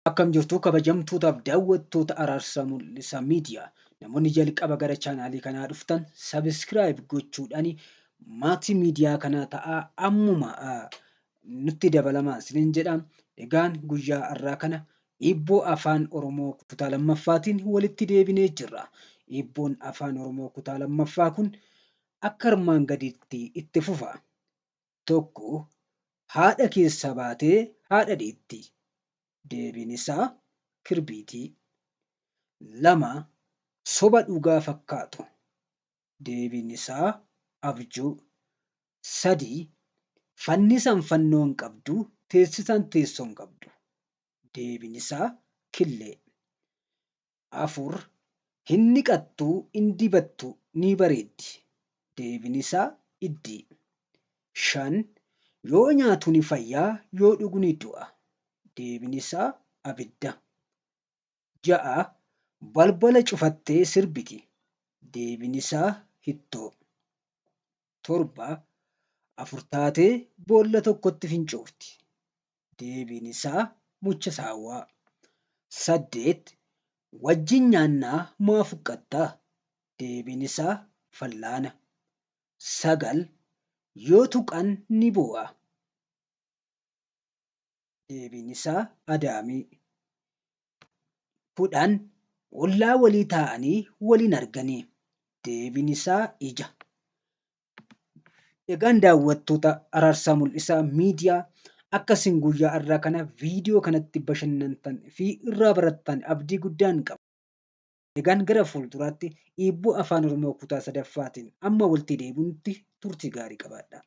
Akkam jirtu kabajamtootaaf daawwattoota Araarsaa Mul'isaa Miidiyaa. Namoonni jalqaba gara chaanaalii kanaa dhuftan sabiskiraayib gochuudhaan maatii miidiyaa kanaa ta'aa ammuma nutti dabalamaa isiniin jedha. Egaan guyyaa har'aa kana hiibboo afaan Oromoo kutaa lammaffaatiin walitti deebinee jirra. Hiibboon afaan Oromoo kutaa lammaffaa kun akka armaan gadiitti itti fufa. 1, Haadha keessa baatee haadha deetti. Deebiin isaa kirbiitii. 2, Soba dhugaa fakkaatu. Deebiin isaa abjuu. 3, Fannisan fannoo hin qabdu, teessisan teessoo hin qabdu. Deebiin isaa killee. 4, Hin dhiqattu, hin dibattu, ni bareeddi. Deebiin isaa iddii. 5, Yoo nyaatu ni fayya, yoo dhugu ni du'a. Deebiin isaa abidda. 6, Balbala cufattee sirbiti. Deebiin isaa hittoo. 7, Afur taatee boolla tokkotti fincoofti. Deebiin isaa mucha saawwaa. 8, Wajjin nyaannaa maaf huqqatta? Deebiin isaa fallaana. 9, Yoo tuqan ni boo'a. Deebiin isaa adaamii. 10, Ollaa walii taa'anii wal hin argani. Deebiin isaa ija. Egaan daawwattoota Araarsaa Mul'isaa Miidiyaa akka isin guyyaa har'aa kana viidiyoo kanatti bashannantan fi irraa barattan abdii guddaan qaba. Egaan gara fuulduraatti hiibboo afaan Oromoo kutaa sadaffaatiin amma walitti deebinutti turtii gaarii qabaadhaa.